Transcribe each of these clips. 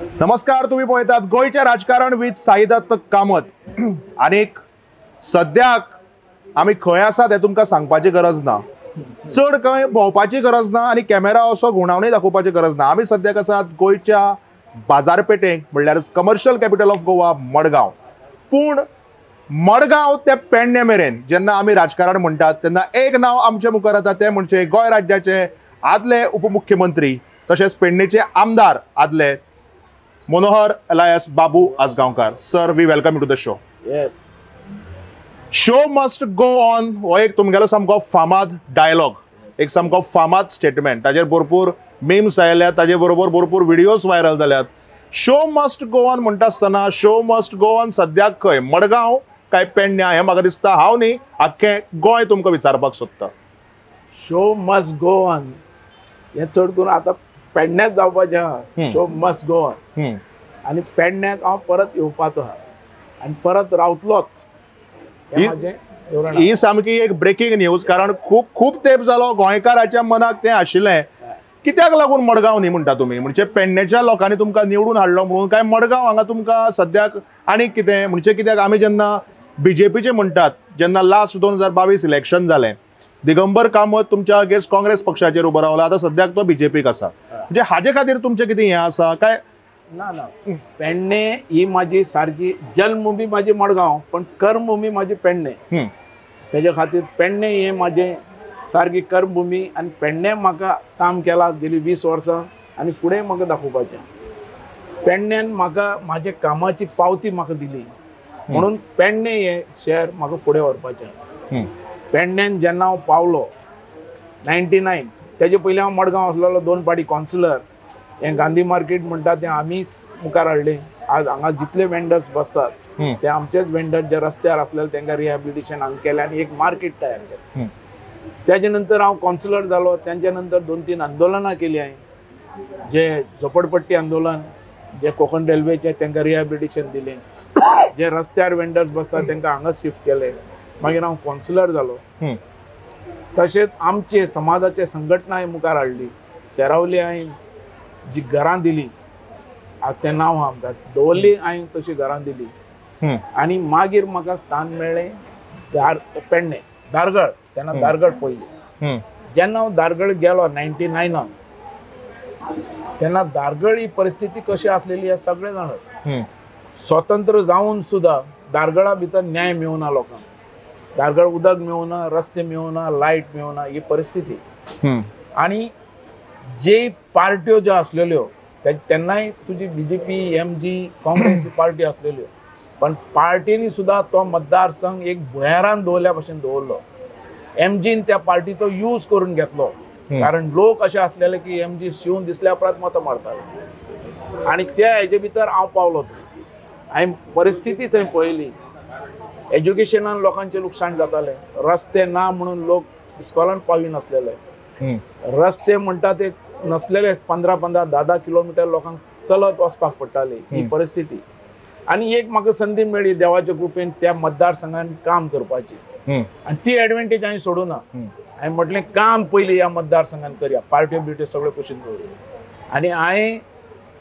नमस्कार, तुम्ही पळयतात गोंयचें राजकारण विथ साईदत्त कामत. आनीक सद्याक आमी खंय आसात हें तुमकां सांगपाची गरज ना, चड खंय भोंवपाची गरज ना आनी कॅमेरा असो घुंवडावनूय दाखोवपाची गरज ना. आमी सद्याक आसात गोंयच्या बाजारपेठेक, म्हणल्यार commercial capital of Goa, Madgaon. पूण मडगांव ते पेडणे मेरेन जेन्ना आमी राजकारण म्हणटात तेन्ना एक नांव आमचे मुखार येता, तें म्हणजे गोंय राज्याचे आदले उपमुख्यमंत्री तशेंच पेडणेचे आमदार आदले Manohar alias Babu Ajgaonkar. Sir, we welcome you to the show. Yes, show must go on हो एक तुमगेलो सामको फामाद डायलॉग, एक सामको फामाद स्टेटमेंट. ताजेर भरपूर मीम्स आयल्यात, ताजे बरोबर भरपूर व्हिडियोज व्हायरल जाल्यात. शो मस्ट गो ऑन म्हणटा आसतना शो मस्ट गो ऑन सद्याक खंय, मडगांव काय पेडण्या, हें म्हाका दिसता हांव न्ही आख्खें गोंय तुमकां विचारपाक सोदता. शो मस्ट गो ऑन हें चड करून आतां पेडण्याच जावपाचें आहा. शो मस्ट गो ऑन आनी पेडण्याक हांव परत येवपाचो आहा आनी परत रावतलोच. ही सामकी एक ब्रेकिंग न्यूज, कारण खूब खूब तेंप जालो गोंयकाराच्या मनाक तें आशिल्लें. कित्याक लागून मडगांव न्ही म्हणटा तुमी? म्हणजे पेडण्याच्या लोकांनी तुमकां निवडून हाडलो म्हणून काय मडगांव हांगा तुमकां सद्याक आनी कितें? म्हणजे कित्याक आमी जेन्ना बीजेपीचे म्हणटात, जेन्ना लास्ट 2022 इलेक्शन जालें, दिगंबर कामत तुमच्या अगेन्स्ट काँग्रेस पक्षाचेर उबो रावला, आतां सद्याक तो बीजेपीक आसा. म्हणजे हाजे खातीर तुमचें कितें हें आसा काय? ना ना, पेडणे ही माझी सारकी जन्मभूमी माझी मडगांव, पण कर्मभूमी माझी पेडणे. तेजे खातीर पेडणे हे माझे सारकी कर्मभूमी आनी पेडणे म्हाका काम केलां गेली 20 वर्सां आनी फुडें म्हाका दाखोवपाचें. पेडण्यान म्हाका म्हाजे कामाची पावती म्हाका दिली म्हणून पेडणे हे शहर म्हाका फुडें व्हरपाचें. पेडण्यान जेन्ना हांव पावलो 99, तेजे पयलीं हांव मडगांव आसलेलो 2 पाटी कावन्सिलर. हें गांधी मार्केट म्हणटा तें आमीच मुखार हाडलें. आज हांगा जितले वेंडर्स बसतात ते आमचेच वेंडर जे रस्त्यार आसलेले तांकां रिहॅबिलिटेशन हांगा केलें आनी एक मार्केट तयार केलें. तेजे नंतर हांव कावन्सिलर जालो. तेंच्या नंतर 2-3 आंदोलनां केली हांवें, जे झोपडपट्टी आंदोलन, जे कोंकण रेल्वेचे तांकां रिहॅबिलिटेशन दिलें, जे रस्त्यार वेंडर्स बसतात तांकां हांगा शिफ्ट केलें. मागीर हांव कावन्सिलर जालो. तशेंच आमचे समाजाचे संघटना मुखार हाडली. सेरावली हांवें जी घरां दिली, आज तें नांव आहा आमकां, दवर्ली हांवें तशी घरां दिली. आनी मागीर म्हाका स्थान मेळ्ळें पेडणे धारगळ. तेन्ना धारगळ पयली. जेन्ना हांव धारगळ गेलो 99 तेन्ना धारगळ ही परिस्थिती कशी आसलेली हें सगळें जाणात. स्वतंत्र जावन सुद्दां धारगळा भितर न्याय मेळना लोकांक, धारगळ उदक मेळना, रस्ते मेळना, लायट मेळना, ही परिस्थिती. आनी जे पार्ट्यो ज्यो आसलेल्यो तेन्नाय तुजी बीजेपी, एमजी, काँग्रेस ही पार्टी आसलेल्यो, पण पार्टींनी सुद्दां तो मतदारसंघ एक भुंयारान दवरल्या भशेन दवरलो. एमजीन त्या पार्टीचो यूज करून घेतलो, कारण लोक अशे आसलेले की एमजी शिवून दिसल्या उपरांत मतां मारताले. आनी त्या हेजे भितर हांव पावलो. हांवें परिस्थिती थंय पळयली. एज्युकेशनान लोकांचें लुकसाण जातालें, रस्ते ना म्हणून लोक इस्कॉलान पावी नासलेले, रस्ते म्हणटा ते नसलेले, 15-15, 10-10 किलोमिटर लोकांक चलत वचपाक पडटाले, ही परिस्थिती. आनी एक म्हाका संदी मेळ्ळी देवाच्या कृपेन त्या मतदारसंघान काम करपाची, आनी ती एडवांटेज हांवें सोडूं ना. हांवें म्हटलें काम पयलीं ह्या मतदारसंघान करया, पार्ट्यो बिर्ट्यो सगळ्यो कुशीन दवरया. आनी हांवें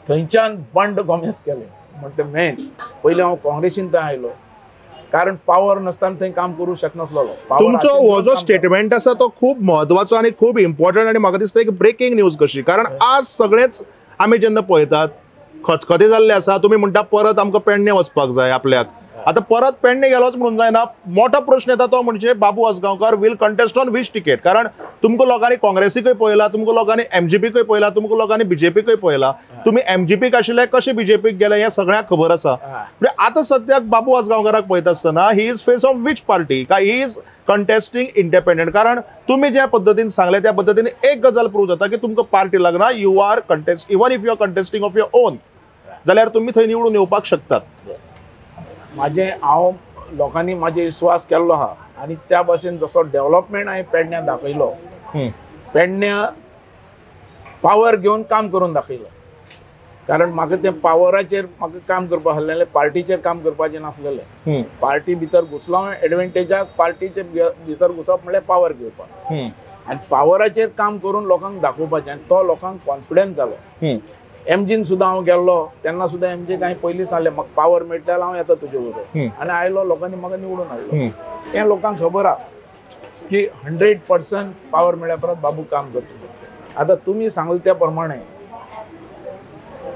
थंयच्यान बंड कॉमेस केलें. म्हणटा मेन पयलीं हांव काँग्रेसीन थंय आयलो, कारण पावर नासतना थंय काम करूं शकनासलो. तुमचो हो जो स्टेटमेंट आसा तो खूब म्हत्वाचो आनी खूब इम्पॉर्टंट, आनी म्हाका दिसता एक ब्रेकिंग न्यूज कशी, कारण आज सगळेच आमी जेन्ना पळयतात खतखते जाल्ले आसा. तुमी म्हणटा परत आमकां पेडणे वचपाक जाय आपल्याक, आतां परत पेडणे गेलोच म्हणून जायना. मोठो प्रश्न येता तो म्हणजे Babu Ajgaonkar will contest on which ticket? कारण तुमकां लोकांनी काँग्रेसीकय पळयला, तुमकां लोकांनी एमजीपीकय पळयला, तुमकां लोकांनी बीजेपीकय पळयला. तुमी एमजीपीक आशिल्ले कशे बीजेपीक गेले हें सगळ्यांक खबर आसा. म्हणजे आतां सद्याक बाबू आजगांवकाराक पळयता आसतना he is face of which party, काय he is contesting independent? कारण तुमी ज्या पद्दतीन सांगलें त्या पद्दतीन एक गजाल प्रूव जाता की तुमकां पार्टी लागना, you are contest even if you are contesting of your own जाल्यार तुमी थंय निवडून येवपाक शकतात. म्हाजें हांव लोकांनी म्हाजेर विस्वास केल्लो आहा आनी त्या भाशेन जसो डेव्हलपमेंट हांवें पेडण्यां दाखयलो, पेडण्यां पावर घेवन काम करून दाखयलो. कारण म्हाका तें पावराचेर म्हाका काम करपा आसलेलें, पार्टीचेर काम करपाचें नासलेलें. पार्टी भितर घुसलो हांवें एडवांटेजाक, पार्टीचे भितर घुसप म्हणल्यार पावर घेवपाक आनी पावराचेर काम करून लोकांक दाखोवपाचें, आनी तो लोकांक कॉन्फिडन्स जालो. एमजीन सुद्दां हांव गेल्लो तेन्ना सुद्दां एमजीक हांवें पयलीं सांगलें म्हाका पावर मेळटा जाल्यार हांव येता तुजे बरोबर आनी आयलो, लोकांनी म्हाका निवडून हाडलो. हें लोकांक खबर आहा की 100% पावर मेळ्ळ्या परत बाबू काम करतलो. आतां तुमी सांगले त्या प्रमाणे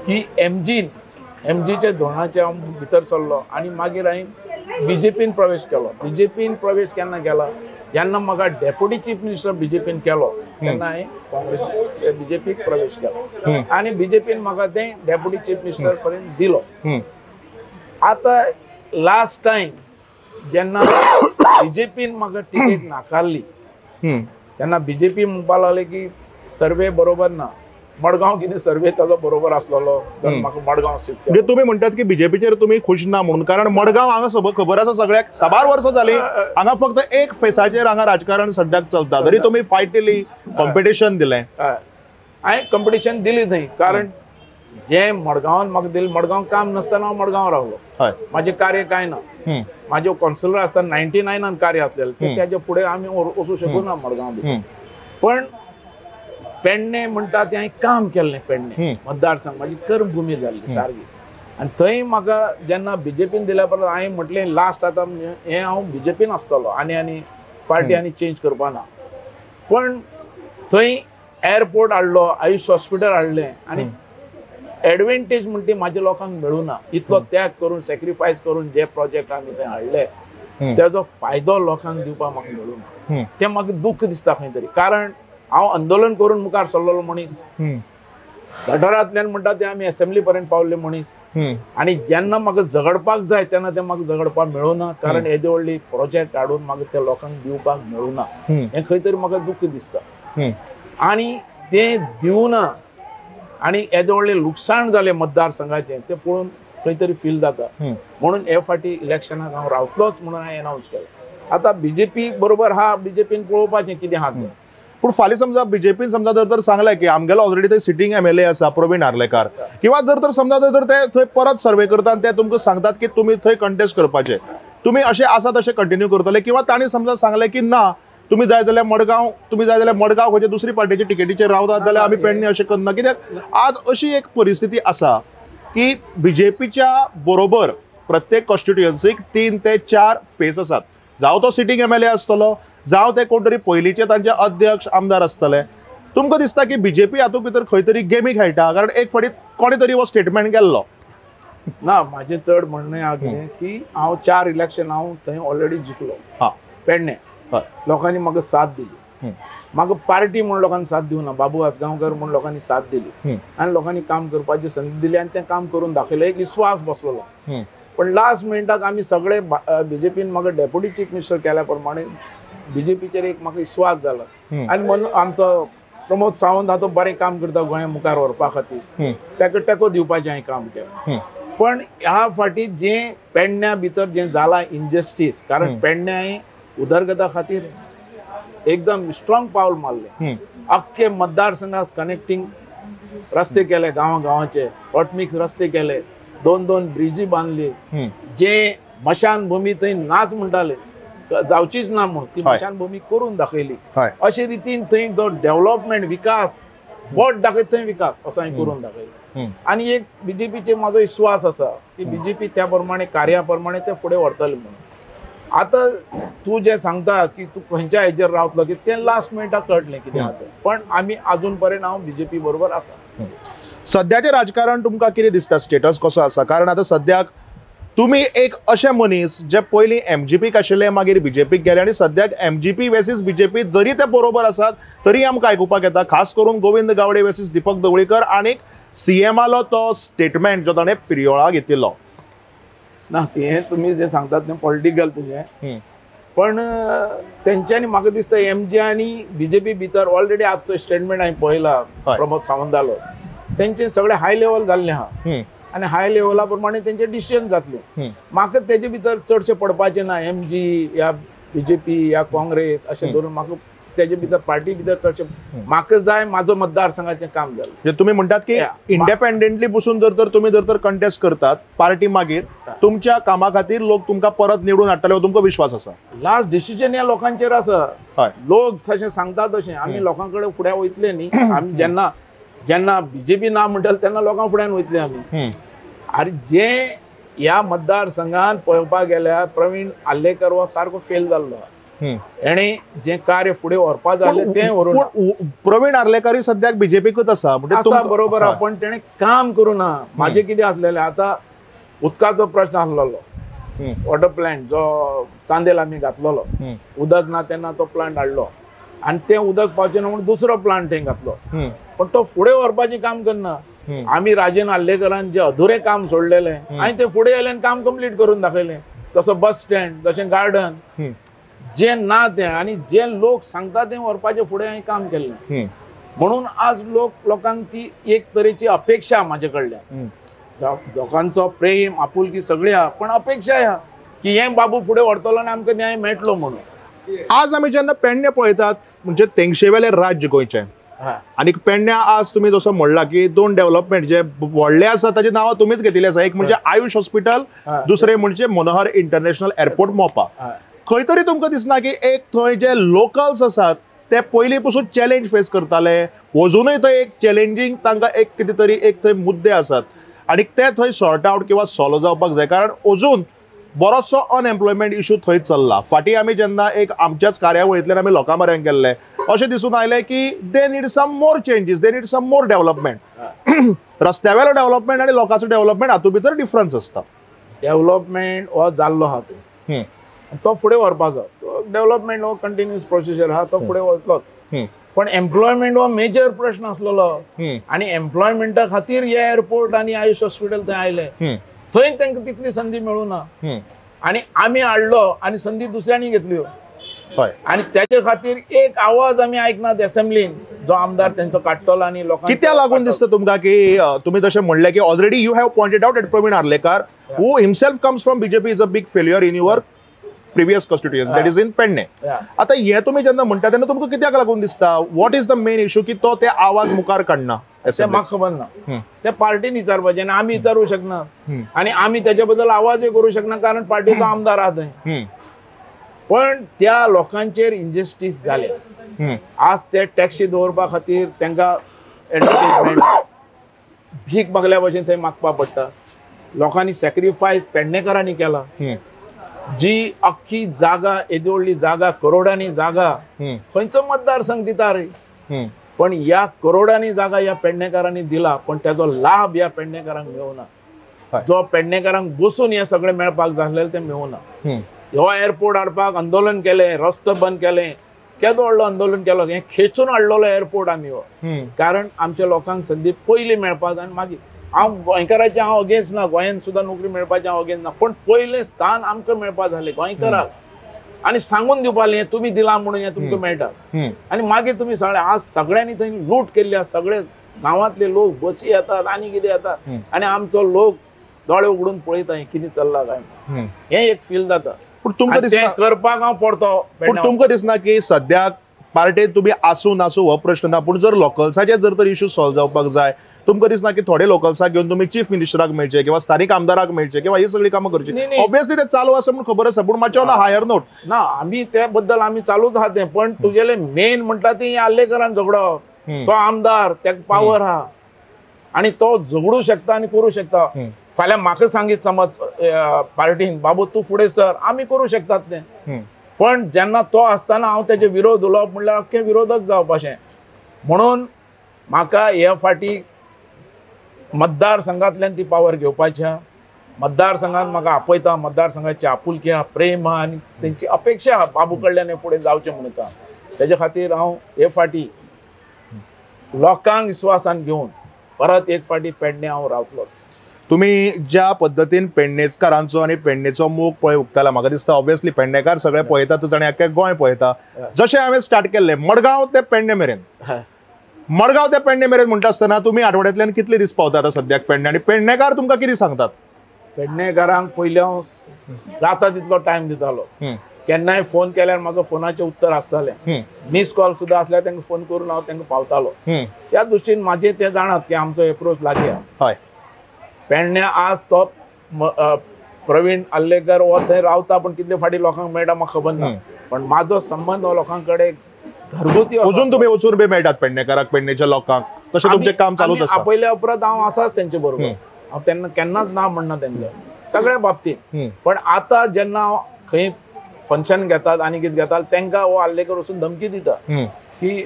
की एमजीच्या धोरणाचे हांव भितर सरलो आनी मागीर हांवें बीजेपीन प्रवेश केलो. बीजेपीन प्रवेश केन्ना केला, जेन्ना म्हाका डेप्युटी चीफ मिनिस्टर बीजेपीन केलो तेन्ना हांवें काँग्रेस बीजेपीक प्रवेश केलो आनी बीजेपीन म्हाका तें डेप्युटी चीफ मिनिस्टर पर्यंत दिलो. आतां लास्ट टायम जेन्ना बीजेपीन म्हाका तिकेट नाकारली तेन्ना बीजेपी म्हणपाक लागले की सर्वे बरोबर ना, मडगांव कितें सर्वे ताजो बरोबर आसलेलो तर म्हाका मडगांव शिफ्ट. म्हणजे तुमी म्हणटात की बीजेपीचेर तुमी खुश ना म्हणून, कारण मडगांव हांगा खबर आसा सगळ्याक साबार वर्सां जाली हांगा फक्त एक फेसाचेर हांगा राजकारण सद्याक चलता, तरी तुमी फायट दिली, कॉम्पिटिशन दिलें. हांवें कॉम्पिटिशन दिली थंय, कारण जे मडगांवान म्हाका दिलें, मडगांव काम नासतना हांव मडगांव रावलो, म्हाजें कार्य कांय ना. म्हाजे कॉन्सुलर आसतना 99 कार्य आसलेलें, तेच्या फुडें आमी वचूं शकूना मडगांव भितर. पण पेडणे म्हणटा तें हांवें काम केल्लें, पेडणे मतदारसंघ म्हाजी कर्मभुमी जाल्ली सारकी. आनी थंय म्हाका जेन्ना बीजेपीन दिल्या परत हांवें म्हटलें लास्ट आतां हें हांव बीजेपीन आसतलो आनी आनी पार्टी आनी चेंज करपा ना. पण थंय एअरपोर्ट हाडलो, आयुष हॉस्पिटल हाडलें आनी एडवांटेज म्हणटा ती म्हाज्या लोकांक मेळूना. इतलो त्याग करून सॅक्रिफायस करून जे प्रोजेक्ट आमी थंय हाडले तेजो फायदो लोकांक दिवपाक म्हाका मेळूना, तें म्हाका दुख्ख दिसता खंय तरी. कारण हांव आंदोलन करून मुखार सरलेलो मनीस, गटारांतल्यान म्हणटा ते आमी असेंब्ली पर्यंत पावल्ले मनीस, आनी जेन्ना म्हाका झगडपाक जाय तेन्ना तें म्हाका झगडपाक मेळूना, कारण येदे व्हडली प्रोजेक्ट हाडून म्हाका त्या लोकांक दिवपाक मेळूना, हें खंय तरी म्हाका दुख्ख दिसता. आनी तें दिवना आनी येदे व्हडलें लुकसाण जालें मतदारसंघाचें तें पळोवन खंय तरी फील जाता. म्हणून हे फावटी इलेक्शनाक हांव रावतलोच म्हणून हांवें एनावन्स केलें. आतां बीजेपी बरोबर हा, बीजेपीन पळोवपाचें कितें आहा तें. पूण फाल्यां समजा बीजेपीन समजा जर तर सांगलें की आमगेलो ऑलरेडी थंय सिटींग एमएलए आसा प्रवीण आर्लेकार, किंवा जर तर समजा जर ते थंय परत सर्वे करता आनी ते तुमकां सांगतात की तुमी थंय कंटेस्ट करपाचे, तुमी अशें आसा तशें कंटिन्यू करतले, किंवा तांणी समजा सांगलें की ना तुमी जाय जाल्यार मडगांव, तुमी जाय जाल्यार मडगांव खंयच्या दुसरी पार्टीचे टिकेटीचेर रावतात जाल्यार आमी पेडणे अशें करना. कित्याक आज अशी एक परिस्थिती आसा की बीजेपीच्या बरोबर प्रत्येक कॉन्स्टिट्युएन्सीक 3 ते 4 फेस आसात, जावं तो सिटींग एमएलए आसतलो, जावं ते कोण तरी पयलींचे तांचे अध्यक्ष आमदार आसतले. तुमकां दिसता की बीजेपी हातूंत भितर खंय तरी गेमी खेळटा, कारण एक फावटी कोणे तरी हो स्टेटमेंट केल्लो ना. म्हाजें चड म्हणणें आहा कितें की हांव 4 इलेक्शन हांव थंय ऑलरेडी जिखलो पेडणे, लोकांनी म्हाका साथ दिली, म्हाका पार्टी म्हूण लोकांनी साथ दिवना, बाबू आजगांवकर म्हूण लोकांनी साथ दिली आनी लोकांनी काम करपाची संदी दिली आनी तें काम करून दाखयलें, एक विस्वास बसलेलो. पण लास्ट मिनटाक आमी सगळे बीजेपीन म्हाका डेप्युटी चीफ मिनिस्टर केल्या प्रमाणे बीजेपीचेर एक म्हाका विस्वास जाला आनी म्हणून आमचो प्रमोद सावंत हा तो बरें काम करता गोंय मुखार व्हरपा खातीर, ताका तेंको दिवपाचें हांवें काम केलें. पण ह्या फावटी जें पेडण्या भितर जें जालां इनजस्टीस, कारण पेडण्या हांवें उदरगता खातीर एकदम स्ट्रॉंग पावल मारलें, अख्खे मतदारसंघाक कनेक्टींग रस्ते केले, गांवा गांवाचे हॉटमिक्स रस्ते केले, 2-2 ब्रिजी बांदली, जे मशानभूमी थंय नाच म्हणटाले जावचीच ना म्हणून ती मशानभूमी करून दाखयली. अशे रितीन थंय जो डेव्हलपमेंट विकास बोट दाखयत थंय विकास असो हांवें करून दाखयलो. आनी एक बीजेपीचेर म्हाजो विस्वास आसा की बीजेपी त्या प्रमाणे कार्या प्रमाणे ते फुडें व्हरतले म्हणून. आतां तूं जें सांगता की तूं खंयच्या हेजेर रावतलो की तें लास्ट मिनटाक कळटलें कितें आहा तें, पण आमी आजून पर्यंत हांव बीजेपी बरोबर आसा. सद्याचें राजकारण तुमकां कितें दिसता, स्टेटस कसो आसा? कारण आतां सद्याक तुमी एक अशे मनीस जे पयलीं एमजीपीक आशिल्ले, मागीर बीजेपीक गेले आनी सद्याक एमजीपी वेसीस बीजेपी जरी ते बरोबर आसात तरी आमकां आयकुपाक येता, खास करून गोविंद गावडे वेसीस दीपक ढवळीकर आनी सीएमालो तो स्टेटमेंट जो ताणें प्रियोळा घेतिल्लो. ना तें तुमी जें सांगतात तें पॉलिटिकल तुजें, पण तेंच्यांनी म्हाका दिसता एमजी आनी बीजेपी भितर ऑलरेडी आजचो स्टेटमेंट हांवें पळयला प्रमोद सावंतालो, तेंचे सगळे हाय लेवल जाल्लें आहा आनी हाय लेवला प्रमाणे तेंचे डिसिजन जातलें. म्हाका तेजे भितर चडशें पडपाचें ना, एमजी या बीजेपी या काँग्रेस अशें धरून म्हाका तेजे भितर पार्टी भितर चडशें म्हाका जाय म्हाजो मतदारसंघाचें काम जालें. तुम्ही म्हणटात की इंडिपेंडेंटली बसून जर तर तुम्ही जर तर कंटेस्ट करतात पार्टी मागीर तुमच्या कामा खातीर लोक तुमकां परत निवडून हाडटले तुमकां विश्वास आसा? लास्ट डिसिजन ह्या लोकांचेर आसा, लोक जशें सांगता तशें आमी लोकां कडेन फुडें वयतले न्ही. आमी जेन्ना जेन्ना बीजेपी ना म्हणटले तेन्ना लोकां फुड्यान वयतले आमी. आनी जे ह्या मतदारसंघान पळोवपाक गेल्यार प्रवीण आर्लेकर हो सारको फेल जाल्लो. हेणे जे कार्य फुडें व्हरपा जालें तें व्हरूं. प्रवीण आर्लेकर सद्याक बीजेपीकूच आसा आसा, बरोबर आहा, पण तेणें काम करूं ना. म्हाजें कितें आसलेलें, आतां उदकाचो प्रश्न आसलेलो, वॉटर प्लांट जो चांदेल आमी घातलेलो, उदक ना तेन्ना तो प्लांट हाडलो आनी तें उदक पावचें ना म्हणून दुसरो प्लांट थंय घातलो, पण तो फुडें व्हरपाचें काम करना. आमी राजेन आर्लेकरान जे अधुरें काम सोडलेलें आनी ते फुडें आयले आनी काम कंप्लीट करून दाखयलें. जसो बस स्टँड, जशें गार्डन, जे ना तें आनी जे लोक सांगता तें व्हरपाचें फुडें हांवें काम केल्लें. म्हणून आज लोकांक ती एक तरेची अपेक्षा म्हाजे कडल्यान, लोकांचो प्रेम आपुलकी सगळी आहा, पण अपेक्षा आहा की हें बाबू फुडें व्हरतलो आनी आमकां न्याय मेळटलो म्हणून. आज आमी जेन्ना पेडणे पळयतात म्हणजे तेंगशेवेलें राज्य गोंयचें आनी पेडण्या आज तुमी जसो म्हणला की दोन डेव्हलपमेंट जे व्हडले आसा ताची नांवां तुमीच घेतिल्ली आसा, एक म्हणजे आयुष हॉस्पिटल, दुसरें म्हणजे मनोहर इंटरनॅशनल एअरपोर्ट मोपा. खंय तरी तुमकां दिसना की एक थंय जे लोकल्स आसात ते पयलीं पसून चॅलेंज फेस करताले, अजुनूय थंय एक चॅलेंजींग तांकां एक कितें तरी एक थंय मुद्दे आसात आनी ते थंय सॉर्ट आवट किंवा सॉल्व जावपाक जाय, कारण अजून बरोचसो अनएम्प्लॉयमेंट इशू थंय चल्ला. फाटीं आमी जेन्ना एक आमच्याच कार्यावळींतल्यान आमी लोकां म्हऱ्यान गेल्ले अशें दिसून आयलें की they need some more changes, they need some more development. रस्त्या वेलो डेव्हलपमेंट आनी लोकांचो डेव्हलपमेंट हातूंत भितर डिफरन्स आसता. डेव्हलपमेंट हो जाल्लो आहा थंय, तो फुडें व्हरपाचो. डेव्हलपमेंट हो कंटिन्युअस प्रोसिजर आहा, तो फुडें वतलोच. पण एम्प्लॉयमेंट हो मेजर प्रश्न आसलेलो आनी एम्प्लॉयमेंटा खातीर हे एअरपोर्ट आनी आयुष हॉस्पिटल थंय आयले, थंय तांकां तितली संदी मेळूं ना आनी आमी हाडलो आनी संदी दुसऱ्यांनी घेतल्यो. आनी त्याचे खातीर एक आवाज आमी आयकनात असेंब्लीन, जो आमदार तेंचो काडटलो आनी लोकांक कित्याक लागून दिसता तुमकां की तुमी जशें म्हणलें की already you have pointed out at Pravin Arlekar who himself comes from BJP is a big failure in your previous constituency, that is in Pedne. आता हे तुम्ही जेन्ना म्हणटा तेन्ना तुमकां कित्याक लागून दिसता what is the main issue की तो ते आवाज मुखार काडना? ते म्हाका खबर ना, ते पार्टीन विचारपाचें आनी आमी विचारूंक शकना आनी आमी तेच्या बद्दल आवाजूय करूं शकना कारण पार्टीचो आमदार आहा थंय. पण त्या लोकांचेर इनजस्टीस जालें. आज ते टॅक्सी दवरपा खातीर तांकां एडवर्टीजमेंट भीक मागल्या भशेन थंय मागपा पडटा. लोकांनी सॅक्रिफायस पेडणेकारांनी केला. जी अख्खी जागा, येदी व्हडली जागा, करोडांनी जागा, खंयचो मतदारसंघ दिता रे, पण ह्या करोडांनी जागा ह्या पेडणेकारांनी दिला, पण त्याचो लाभ ह्या पेडणेकारांक मेळना. जो पेडणेकारांक बसून हें सगळें मेळपाक जाल्लें तें मेळना. हो एअरपोर्ट हाडपाक आंदोलन केलें, रस्तो बंद केलें, केदो व्हडलो आंदोलन केलो, हें खेचून हाडलेलो एअरपोर्ट आमी हो, कारण आमच्या लोकांक संदी पयलीं मेळपाक जाय. आनी मागीर हांव गोंयकाराचें हांव अगेन्स्ट ना, गोंयांत सुद्दां नोकरी मेळपाचें हांव अगेन्स्ट ना, पण पयलें स्थान आमकां मेळपा जालें गोंयकाराक आनी सांगून दिवपाक हें तुमी दिलां म्हणून हें तुमकां मेळटा. आनी मागीर तुमी सगळे आज सगळ्यांनी थंय लूट केल्ली आसा, सगळे गांवांतले लोक बसी येतात आनी कितें येतात आनी आमचो लोक दोळे उगडून पळयता हें कितें चल्लां काय, हें एक फील जाता. पूण तुमकां दिसना करपाक हांव पडतो. पूण तुमकां दिसना की सद्याक पार्टेन तुमी आसूं नासूं हो प्रश्न ना, पूण जर लोकल्साचे जर तर इशू सॉल्व जावपाक जाय, तुमकां दिसना की थोडे लोकल्साक घेवन तुमी चीफ मिनिस्टराक मेळचे किंवा स्थानीक आमदाराक मेळचे किंवा ही सगळी कामां करची? ऑब्वियसली ते चालू आसा म्हणून खबर आसा, पूण मातशें ऑन हायर नोट ना आमी त्या बद्दल आमी चालूच आहा तें. पण तुगेले मेन म्हणटा ती आर्लेकरान झगडो, तो आमदार ताका पावर आहा आनी तो झगडूं शकता आनी करूं शकता. फाल्यां म्हाका सांगीत समज पार्टीन बाबू तूं फुडें सर, आमी करूं शकतात तें. पण जेन्ना तो आसतना हांव तेजे विरोध उलोवप म्हणल्यार अख्खें विरोधक जावपाचें. म्हणून म्हाका हे फाटी मतदारसंघांतल्यान ती पावर घेवपाची आहा. मतदारसंघान म्हाका आपयता, मतदारसंघाची आपुलकी आहा, प्रेम आहा आनी तेंची अपेक्षा आहा बाबू कडल्यान हें फुडें जावचें म्हणून. तेजे खातीर हांव हे फाटी लोकांक विस्वासान घेवन परत एक फाटी पेडणे हांव रावतलोच. तुम्ही ज्या पद्दतीन पेडणेकारांचो आनी पेडणेचो मोग पळय उक्ताला, म्हाका दिसता ऑब्वियसली पेडणेकार सगळे पळयतातच आनी आख्खे गोंय पळयता. जशें हांवें स्टार्ट केल्लें मडगांव ते पेडणे मेरेन, मडगांव ते पेडणे मेरेन म्हणटा आसतना तुमी आठवड्यांतल्यान कितले दीस पावता आतां सद्याक पेडणे, आनी पेडणेकार तुमकां कितें सांगतात? पेडणेकारांक पयलीं हांव जाता तितलो टायम दितालो. केन्नाय फोन केल्यार म्हाजो फोनाचें उत्तर आसतालें, मिस कॉल सुद्दां आसल्यार तांकां फोन करून हांव तांकां पावतालो. त्या दृश्टीन म्हाजें ते जाणात की आमचो एप्रोच लागीं आहा. हय, पेडण्या आज तो प्रवीण आर्लेकर हो थंय रावता, पण कितले फाटी लोकांक मेळटा म्हाका खबर ना, पण म्हाजो संबंद हो लोकां कडेन घरगुती. अजून तुमी वचून बी मेळटात पेडणेकाराक, पेडणेच्या लोकांक? तशें तुमचें काम चालूच आसा. आपयल्या उपरांत हांव आसाच तेंचे बरोबर, हांव तेन्ना केन्नाच ना म्हणना तेंकां सगळ्या बाबतींत. पण आतां जेन्ना हांव खंय फंक्शन घेतात आनी कितें घेतात तेंकां हो आर्लेकर वचून धमकी दिता की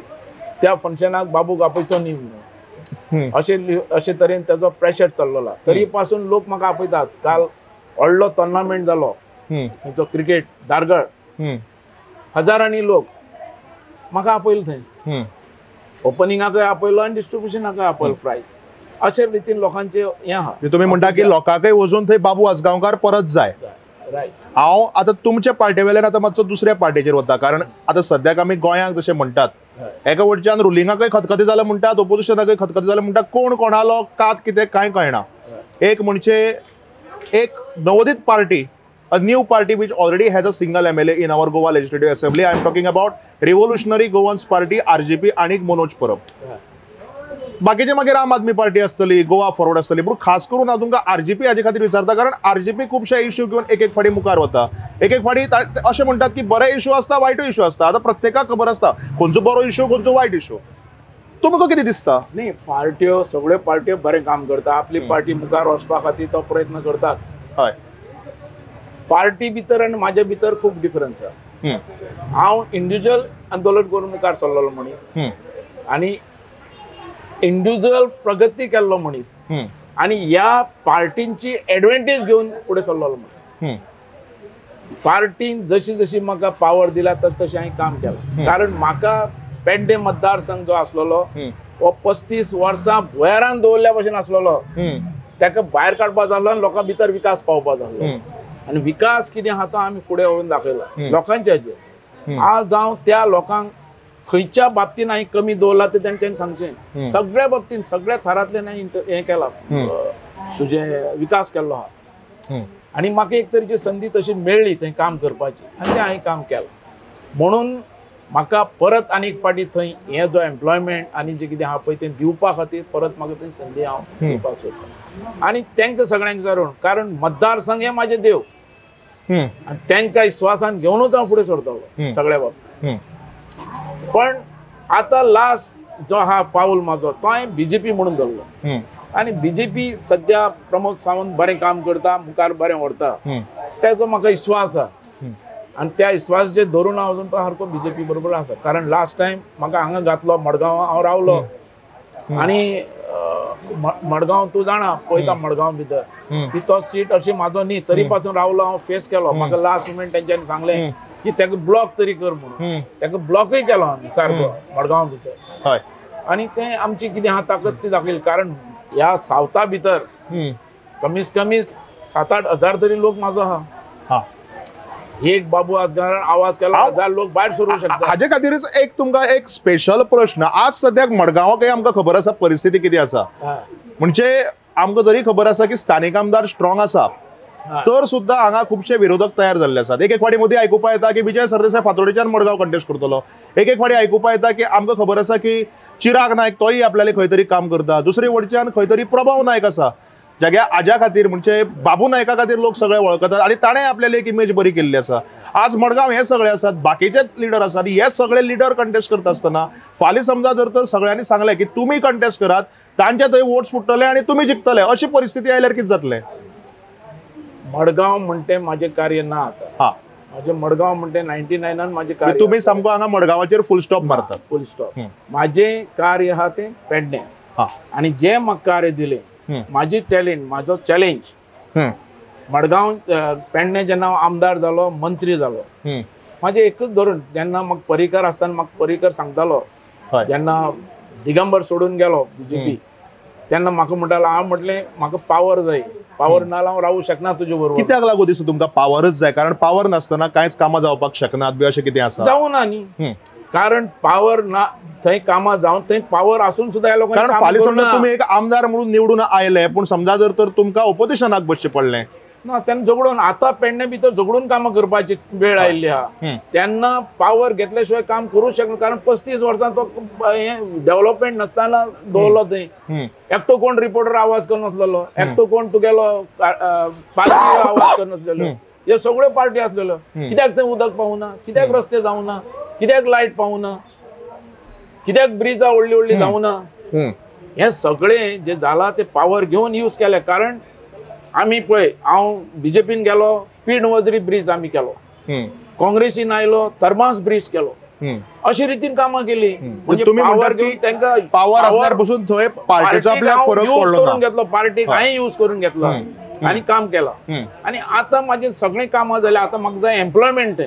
त्या फंक्शनाक बाबूक आपयचो न्ही म्हणून, अशे अशे तरेन तेजो प्रेशर चल्लेलो. तरी पासून लोक म्हाका आपयतात. काल व्हडलो टोर्नामेंट जालो जो क्रिकेट धारगळ, हजारांनी लोक म्हाका आपयलो थंय, ओपनिंगाकय आपयलो आनी डिस्ट्रिब्युशनाकय आपयलो प्रायज. अशे रितीन लोकांचे हें आहा. तुमी म्हणटा की लोकांकय वचून थंय बाबू आजगांवकार परत जाय. रायट. हांव आतां तुमच्या पार्टे वेल्यान आतां मातसो दुसऱ्या पार्टेचेर वता, कारण आतां सद्याक आमी गोंयांक जशें म्हणटात एका वटच्यान रुलिंगाकय खतखते जालें म्हणटात, ओपोजिशनाकय खतखते जालें म्हणटात, कोण कोणालो कात कितें कांय कळना. एक म्हणजे एक नवोदीत party, a new party which already has a single MLA in our Goa Legislative Assembly. I am talking about Revolutionary Goans Party, RGP आणि मनोज परब. बाकीचे मागीर आम आदमी पार्टी आसतली, गोवा फॉरवर्ड आसतली, पूण खास करून हांव तुमकां आरजीपी हाजे खातीर विचारता कारण आरजीपी खुबशे इश्यू घेवन एक एक फाटी मुखार वता. एक एक फाटी अशें म्हणटात की बरे इश्यू आसता, वायटूय इश्यू आसता. आतां प्रत्येकाक खबर आसता खंयचो बरो इश्यू खंयचो वायट इश्यू. तुमकां कितें दिसता? न्ही, पार्ट्यो सगळ्यो पार्ट्यो बरें काम करता, आपली पार्टी मुखार वचपा खातीर तो प्रयत्न करतात. हय, पार्टी भितर आनी म्हाजे भितर खूब डिफरन्स आसा. हांव इंडिविज्युअल आंदोलन करून मुखार सरलेलो मनीस आनी इंडिविज्युअल प्रगती केल्लो मनीस आनी ह्या पार्टींची एडवांटेज घेवन फुडें सरलेलो मनीस. पार्टीन जशी जशी म्हाका पावर दिला तस तशें हांवें काम केलां. कारण म्हाका पेडणे मतदारसंघ जो आसलेलो हो 35 वर्सां भुंयारान दवरल्या भशेन आसलेलो, ताका भायर काडपा जालो आनी लोकां भितर विकास पावपा जालो. आनी विकास कितें आहा तो आमी फुडें व्हरून दाखयला लोकांच्या हाजेर. आज हांव त्या लोकांक खंयच्या बाबतीन हांवें कमी दवरला तें तेंच्यांनी सांगचें. सगळ्या बाबतीन सगळ्या थरांतल्यान हांवें हें केलां, तुजें विकास केल्लो आहा. आनी म्हाका एक तरेची संदी तशी मेळ्ळी थंय काम करपाची आनी तें हांवें काम केलां. म्हणून म्हाका परत आनी एक फावटी थंय हें जो एम्प्लॉयमेंट आनी जें कितें आहा पळय तें दिवपा खातीर परत म्हाका थंय संदी हांव दिवपाक सोदतां. आनी तांकां सगळ्यांक विचारून, कारण मतदारसंघ हें म्हाजें देव आनी तांकां विश्वासान घेवनूच हांव फुडें सरतलो सगळ्या बाबतींत. पण आतां लास्ट जो आहा पावल म्हाजो तो हांवें बीजेपी म्हणून धरलो. आनी बीजेपी सद्या प्रमोद सावंत बरें काम करता, मुखार बरें व्हरता, तेजो म्हाका विश्वास आहा. आनी त्या विश्वासाचेर धरून हांव अजून सारको बीजेपी बरोबर आसा. कारण लास्ट टायम म्हाका हांगा घातलो मडगांव, हांव रावलो आनी मडगांव तूं जाणा पळयता मडगांव भितर की तो सीट अशी म्हाजो न्ही, तरी पासून रावलो हांव, फेस केलो. म्हाका लास्ट मुमेंट तेंच्यांनी सांगलें की ताका ब्लॉक तरी कर म्हणून, ताका ब्लॉकूय केलो आमी सारको मडगांव भितर. आनी तें आमची कितें आहा ताकद ती दाखयली. कारण ह्या सावथा भितर कमीत कमी 7-8 हजार तरी लोक म्हाजो आहा. एक बाबू आजगांवकारान आवाज केला हजार लोक भायर सरूंक शकता. हाजे खातीरच एक तुमकां एक स्पेशल प्रश्न. आज सद्याक मडगांवाकय आमकां खबर आसा परिस्थिती कितें आसा, म्हणजे आमकां जरी खबर आसा की स्थानीक आमदार स्ट्रॉंग आसा तर सुद्दां हांगा खुबशे विरोधक तयार जाल्ले आसात. एक एक फावटी मदीं आयकुपा येता की विजय सरदेसाय फातोडेच्यान मडगांव कंटेस्ट करतलो, एक एक फावटी आयकुपा येता की आमकां खबर आसा की चिराग नायक तोय आपल्याला खंय तरी काम करता, दुसरे वटच्यान खंय तरी प्रभाव नायक आसा जाग्या आज्या खातीर म्हणजे बाबू नायका खातीर लोक सगळे वळखतात आनी ताणें आपल्याला एक इमेज बरी केल्ली आसा. आज मडगांव हे सगळे आसात, बाकीचे लिडर आसात, हे सगळे लिडर कंटेस्ट करता आसतना फाल्यां समजा जर तर सगळ्यांनी सांगलें की तुमी कंटेस्ट करात, तांचे थंय वोट्स फुट्टले आनी तुमी जिखतले, अशी परिस्थिती आयल्यार कितें जातलें? मडगांव म्हणटे म्हाजें कार्य ना आतां. म्हाजें मडगांव म्हणटे 99 म्हाजें कार्य. तुमी सामको हांगा मडगांवाचेर फूल स्टॉप मारतात. Full stop. म्हाजें कार्य आहा तें पेडणें आनी जें म्हाका कार्य दिलें, म्हाजी टॅलेंट, म्हाजो चॅलेंज. मडगांव पेडणे जेन्ना हांव आमदार जालो, मंत्री जालो, म्हाजें एकूच धरून जेन्ना म्हाका पर्रीकर आसतना म्हाका पर्रीकर सांगतालो, जेन्ना दिगंबर सोडून गेलो बीजेपी तेन्ना म्हाका म्हणटालो, हांव म्हटलें म्हाका पावर जाय, पावर ना हांव रावूं शकना तुजे बरोबर. कित्याक लागून दिसता तुमकां पावरच जाय? कारण पावर नासतना कांयच कामां जावपाक शकनात बी अशें कितें आसा? जावं ना न्ही, कारण पावर ना थंय कामां जावन थंय पावर आसून सुद्दां ह्या लोकांनी. कारण फाल्यां समजा तुमी एक आमदार म्हणून निवडून आयले, पूण समजा जर तर तुमकां ओपोजिशनाक बसचें पडलें ना, तेन्ना झगडून आतां पेडणे भितर झगडून कामां करपाची वेळ आयिल्ली आहा. तेन्ना पावर घेतल्या शिवाय काम करूं शकना, कारण 35 वर्सां तो हें डेव्हलपमेंट नासतना दवरलो थंय. एकटो कोण रिपोर्टर आवाज करनासलेलो, एकटो कोण तुगेलो पार्टी आवाज करनासलेलो, हे सगळ्यो पार्टी आसलेल्यो. कित्याक थंय उदक पावना, कित्याक रस्ते जावना, कित्याक लायट पावना, कित्याक ब्रिजां व्हडली व्हडली जावना, हे सगळें जे जाला ते पावर घेवन यूज केले. कारण आमी पळय हांव बीजेपीन गेलो, पीण वजरी ब्रिज आमी केलो, काँग्रेसीन आयलो तर्मास ब्रिज केलो, अशे रितीन कामां केली. म्हणजे तुमी म्हणटात की तांकां पावर आसल्यार बसून थंय पार्टीचो आपल्याक फरक पडलो करून घेतलो, पार्टीक हांवें यूज करून घेतलो आनी काम केलां. आनी आतां म्हाजें सगळें कामां जालें, आतां म्हाका जाय एम्प्लॉयमेंट,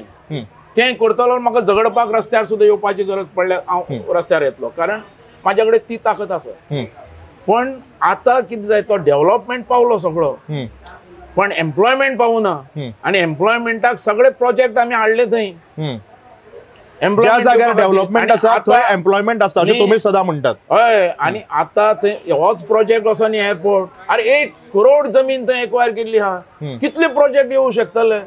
तें करतलो म्हाका झगडपाक रस्त्यार सुद्दां येवपाची गरज पडल्यार हांव रस्त्यार येतलो, कारण म्हाज्या कडेन ती ताकद आसा. पण आतां कितें जाय, तो डेव्हलपमेंट पावलो सगळो, पण एम्प्लॉयमेंट पावना. आनी एम्प्लॉयमेंटाक सगळे प्रोजेक्ट आमी हाडले थंय. ज्या जाग्यार डेव्हलपमेंट आसा थंय एम्प्लॉयमेंट आसता अशें तुमी सदां म्हणटात. हय, आनी आतां थंय होच प्रोजेक्ट असो न्ही एअरपोर्ट, अरे 1 करोड जमीन थंय एक्वायर केल्ली आहा, कितले प्रोजेक्ट येवं शकतले.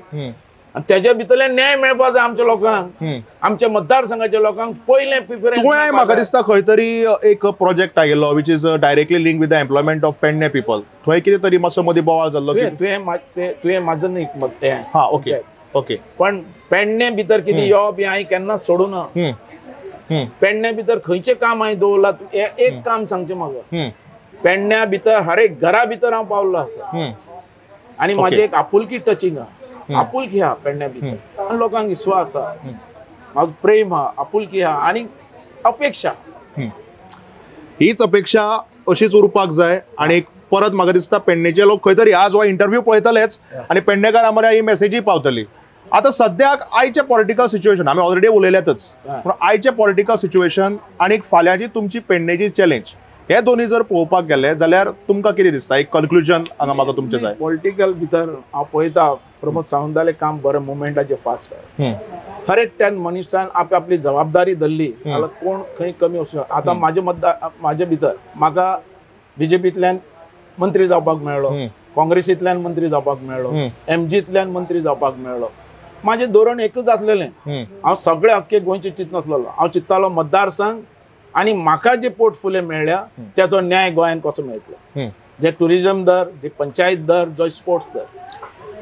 आनी तेज्या भितरल्यान न्याय मेळपा जाय आमच्या लोकांक, आमच्या मतदारसंघाच्या लोकांक पयलें प्रिफरन्स. तुवें म्हाका दिसता खंय तरी एक प्रोजेक्ट आयिल्लो which is directly link with the employment of Pedne people, थंय कितें तरी मातसो मदीं बोवाळ जाल्लो. तुवें म्हाजो न्ही मत. हां, ओके ओके. पण पेडणे भितर कितें येवप हें हांवें केन्नाच सोडूं ना. पेडणे भितर खंयचें काम हांवें दवरलां, एक काम सांगचें म्हाका, पेडण्या भितर हर एक घरा भितर हांव पावल्लो आसा आनी म्हाजी एक आपुलकी टचींग आहा, आपुलकी आहा पेडण्या भितर, आनी लोकांक विस्वास आहा, म्हाजो प्रेम आहा, आपुलकी आहा आनी अपेक्षा. हीच अपेक्षा अशीच उरपाक जाय. आनी परत म्हाका दिसता पेडणेचे लोक खंय तरी आज हो इंटरव्यू पळयतलेच आनी पेडणेकार आमकां ही मेसेजूय पावतली. आतां सद्याक आयचें पॉलिटिकल सिच्युएशन आमी ऑलरेडी उलयल्यातच, पूण आयचें पॉलिटिकल सिच्युएशन आनी फाल्यांची तुमची पेडणेची चॅलेंज हे दोन्ही जर पळोवपाक गेले जाल्यार तुमकां कितें दिसता, एक कन्क्लुजन हांगा म्हाका तुमचें जाय. पॉलिटिकल भितर हांव पळयता प्रमोद सावंतालें काम बरें मुवमेंटाचें फास्ट, हर एकट्यान मनशान आपली जबाबदारी धरली जाल्यार कोण खंय कमी वचूं. आतां म्हाजे मतदार म्हाजे भितर म्हाका बीजेपींतल्यान मंत्री जावपाक मेळ्ळो, काँग्रेसींतल्यान मंत्री जावपाक मेळ्ळो, एमजींतल्यान मंत्री जावपाक मेळ्ळो. म्हाजें धोरण एकूच आसलेलें, हांव सगळे अख्खे गोंयचें चिंतनासलेलो, हांव चिंत्तालो मतदारसंघ आनी म्हाका जे पोर्टफोलियो मेळ्ळ्या त्याचो न्याय गोंयांत कसो मेळटलो, जे ट्युरिजम दर, जे पंचायत दर, जो स्पोर्ट्स दर.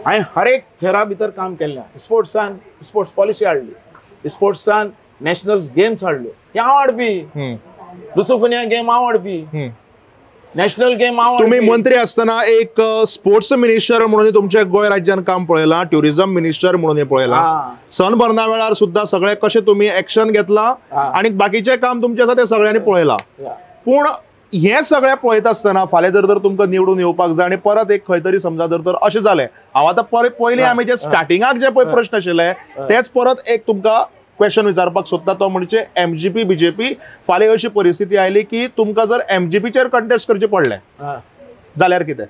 हांवें हर एक थेरा भितर काम केल्लें. स्पोर्ट्सान स्पोर्ट्स पॉलिसी हाडली, स्पोर्ट्सान नॅशनल गेम्स हाडल्यो, हे हांव हाडपी, लुसोफोनिया गेम हांव हाडपी, नॅशनल गेम हांव. तुम्ही मंत्री असताना एक स्पोर्ट्स मिनिस्टर म्हणून तुमच्या गोंय राज्यान काम पळयलां, ट्युरिझम मिनिस्टर म्हणून पळयलां, सनबर्ना वेळार सुद्धा सगळे कशे तुम्ही एक्शन घेतला आणि बाकीचे काम तुमचे आसा ते सगळ्यांनी पळयलां. पूण हे सगळें पळयता आसतना फाल्यां जर तुमकां निवडून येवपाक जाय आनी परत एक खंय तरी समजा जर तर अशें जालें, हांव आतां परत पयलीं आमी जे स्टार्टिंगाक जे पळय प्रश्न आशिल्ले तेच परत एक तुमकां क्वेश्चन विचारपाक सोदता, तो म्हणजे एमजीपी बीजेपी फाल्यां अशी परिस्थिती आयली की तुमकां जर एमजीपीचेर कंटेस्ट करचें पडलें जाल्यार कितें?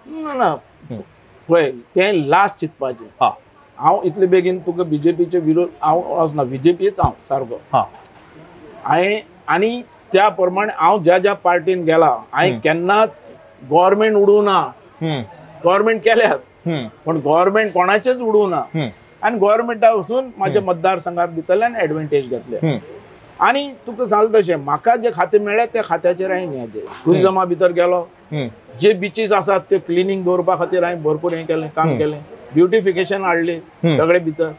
ना ना, पळय तें लास्ट चिंतपाचें. हां, हांव इतले बेगीन तुका बीजेपीचे विरोध हांव वचना, बीजेपीच हांव सारको. हां, हांवें आनी त्या प्रमाणे हांव ज्या ज्या पार्टीन गेला हांवें केन्नाच गव्हर्मेंट उडोवं ना. गव्हर्मेंट केल्यात पण गव्हर्मेंट कोणाचेच उडोवं ना आनी गव्हर्मेंटा वचून म्हाज्या मतदारसंघात भितरल्यान एडवांटेज घेतले. आनी तुका सांगलें तशें म्हाका जे खातें मेळ्ळें त्या खात्याचेर हांवें हें ट्युरिजमा भितर गेलो, जे बिचीस आसात ते क्लिनींग दवरपा खातीर हांवें भरपूर हें केलें, काम केलें, ब्युटिफिकेशन हाडली सगळे भितर,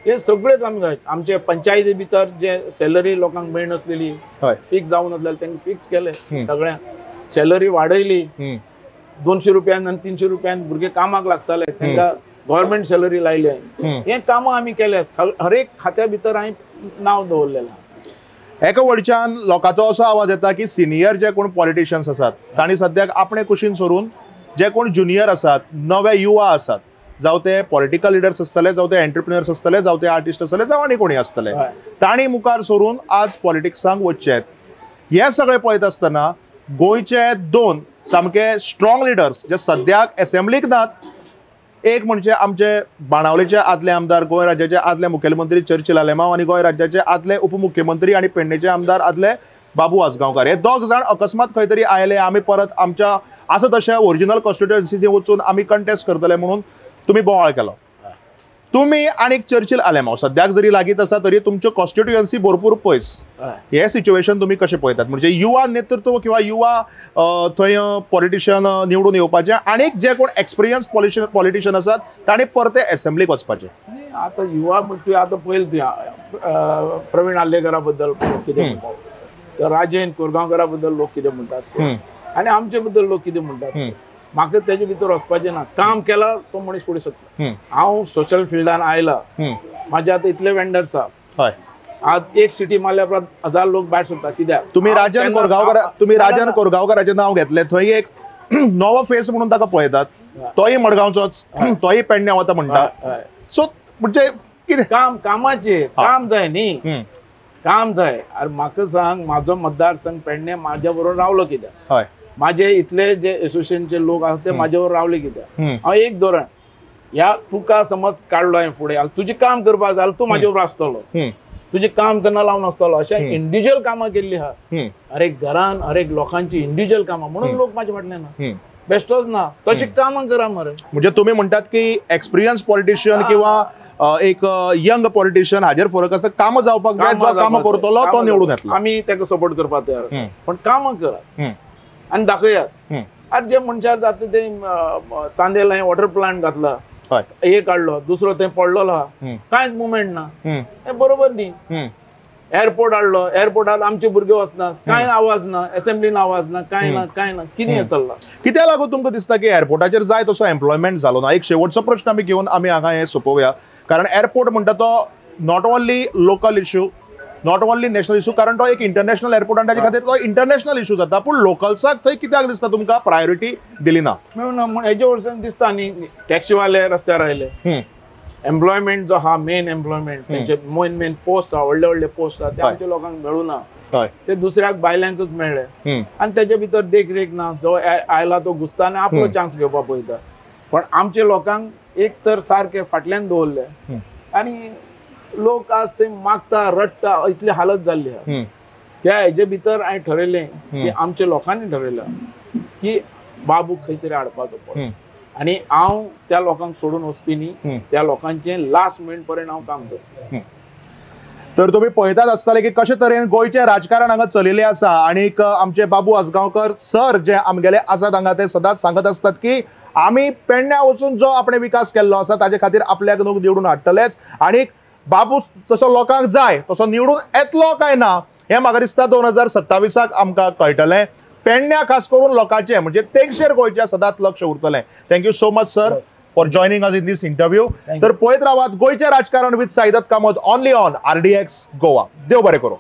हे सगळे काम जाय. आमचे पंचायती भितर जे सॅलरी लोकांक मेळनासलेली, फिक्स जावन नासलेली, तांकां फिक्स केलें सगळ्यांक, सॅलरी वाडयली 200 रुपयान आनी 300 रुपयान भुरगे कामाक लागताले, तांकां गव्हर्मेंट सॅलरी लायली. हे कामां आमी केल्यात, हर एक खात्या भितर हांवें नांव दवरलेलें. एका वडच्यान लोकांचो असो आवाज येता की सिनियर जे कोण पॉलिटिशियन्स आसात तांणी सद्याक आपणे कुशीन सोडून जे कोण ज्युनियर आसात, नवे युवा आसात, जावं ते पॉलिटिकल लिडर्स आसतले, जावं ते एंटरप्रिनर्स आसतले, जावं ते आर्टिस्ट आसतले, जावं आनी कोणी आसतले, तांणी मुखार सरून आज पॉलिटिक्सांक वचचें. हें सगळें पळयत आसतना गोंयचे दोन सामके स्ट्रॉंग लिडर्स जे सद्याक एसेंब्लीक नात, एक म्हणजे आमचे बाणावलेचे आदले आमदार, गोंय राज्याचे आदले मुखेलमंत्री चर्चिल आलेमांव आनी गोंय राज्याचे आदले उपमुख्यमंत्री आनी पेडणेचे आमदार आदले बाबू आजगांवकार, हे दोग जाण अकस्मात खंय तरी आयले, आमी परत आमच्या आसा तशें ओरिजिनल कॉन्स्टिट्युएन्सीनी वचून आमी कंटेस्ट करतले म्हणून तुमी बोवाळ केलो. तुमी आनी चर्चिल आलेमांव सद्याक जरी लागींच आसा तरी तुमच्यो कॉन्स्टिट्युएन्सी भरपूर पयस, हे सिच्युएशन तुमी कशें पळयतात? म्हणजे युवा नेतृत्व किंवा युवा थंय पॉलिटिशियन निवडून येवपाचे आनी जे कोण एक्सपिरियन्स पॉलिटिशियन आसात तांणी परते एसेंब्लीक वचपाचे. आतां युवा तुवें आतां पळयलें तुवें प्रवीण आर्लेकरा बद्दल कितें, तर राजेन कोरगांवकरा बद्दल लोक कितें म्हणटात आनी आमचे बद्दल लोक कितें म्हणटात, म्हाका तेजे भितर वचपाचें ना. काम केलां तो मनीस फुडें सरता. हांव सोशल फिल्डान आयला, म्हाजे आतां इतले वेंडर्स आहा, आज एक सिटी मारल्या उपरांत 1000 लोक भायर सरता. कित्याक तुमी राजन कोरगांवकर, तुमी राजन कोरगांवकराचें नांव घेतलें, थंय एक नवो फेस म्हणून ताका पळयतात, तोय मडगांवचोच, तोय पेडण्या वता म्हणटा. सो म्हणजे कितें काम, कामाचें काम जाय न्ही, काम जाय. आरे म्हाका सांग, म्हाजो मतदारसंघ पेडणे म्हाज्या बरोबर रावलो कित्याक? म्हाजे इतले जे एसोसिएशनचे लोक आसा ते म्हाजे बरोबर रावले कित्याक? हांव एक धोरण ह्या तुका समज काडलो हांवें फुडें, तुजें काम करपाक जाल्यार तूं म्हाजे बरोबर आसतलो, तुजें काम करना लावन आसतलो. अशें इंडिविज्युअल कामां केल्ली आहा हरेक घरान, हरेक लोकांची इंडिविज्युअल कामां, म्हणून लोक म्हाजे फाटल्यान ना, बेश्टोच ना. तशी कामां करा मरे. म्हणजे तुमी म्हणटात की एक्सपिरियन्स पॉलिटिशियन किंवा एक यंग पॉलिटिशियन हाजेर फरक आसता. कामां जावपाक जाय, जो कामां करतलो तो निवडून येतलो, आमी ताका सपोर्ट करपाक तयार आसा, पण कामां करात आनी दाखयात. आनी जे मनशाक जाता ते चांदेल हांवें वॉटर प्लांट घातला, एक काडलो, दुसरो थंय पडलेलो आहा, कांयच मुवमेंट ना, हें बरोबर न्ही. एअरपोर्ट हाडलो, एअरपोर्टार आमचे भुरगे वचनात, कांय आवाज ना, एसेंब्लीन आवाज ना, कांय ना, कांय ना, कितें चल्लां? कित्याक लागून तुमकां दिसता की एअरपोर्टाचेर जाय तसो एम्प्लॉयमेंट जालो ना? एक शेवटचो प्रश्न आमी घेवन आमी हांगा हें सोंपोवया, कारण एअरपोर्ट म्हणटा तो not only local issue, not only national issue, कारण तो एक इंटरनॅशनल एअरपोर्ट आनी ताजे खातीर तो इंटरनॅशनल इशू जाता. पूण लोकल्साक थंय कित्याक दिसता तुमकां प्रायोरिटी दिली ना? म्हणून हेजे वरसून दिसता न्ही, टॅक्सीवाले रस्त्यार आयले, एम्प्लॉयमेंट जो आहा मेन एम्प्लॉयमेंट, तेंचे मेन मेन पोस्ट आहा, व्हडले व्हडले पोस्ट आहा, ते आमच्या लोकांक मेळूना, ते दुसऱ्याक भायल्यांकूच मेळ्ळे आनी तेजे भितर देखरेख ना. जो आयला तो घुसता आनी आपलो चान्स घेवपाक पळयता. पण आमच्या लोकांक एक तर सारके फाटल्यान दवरले आनी लोक आज ते मागता, रडटा, इतली हालत जाल्ली आहा. त्या हेजे भितर हांवें ठरयलें की आमच्या लोकांनी ठरयलां की बाबू खंय तरी हाडपाचो पडटा आनी हांव त्या लोकांक सोडून वचपी न्ही, त्या लोकांचें लास्ट मुमेंट पर्यंत हांव काम करता. तर तुमी पळयतात आसतले की कशे तरेन गोंयचें राजकारण हांगा चलिल्लें आसा आनीक आमचे बाबू आजगांवकर सर जे आमगेले आसात हांगा, ते सदांच सांगत आसतात की आमी पेडण्या वचून जो आपणे विकास केल्लो आसा ताजे खातीर आपल्याक लोक निवडून हाडटलेच आनी बाबू जसो लोकांक जाय तसो निवडून येतलो काय ना हें म्हाका दिसता 2027 आमकां कळटलें. पेडण्या खास करून लोकांचें म्हणजे तेंगशेर गोंयच्या सदांच लक्ष उरतलें. Thank you so much sir for joining us in this interview. तर पळयत रावात गोंयचें राजकारण with Saidatt Kamat only on RDX Goa. देव बरें करूं.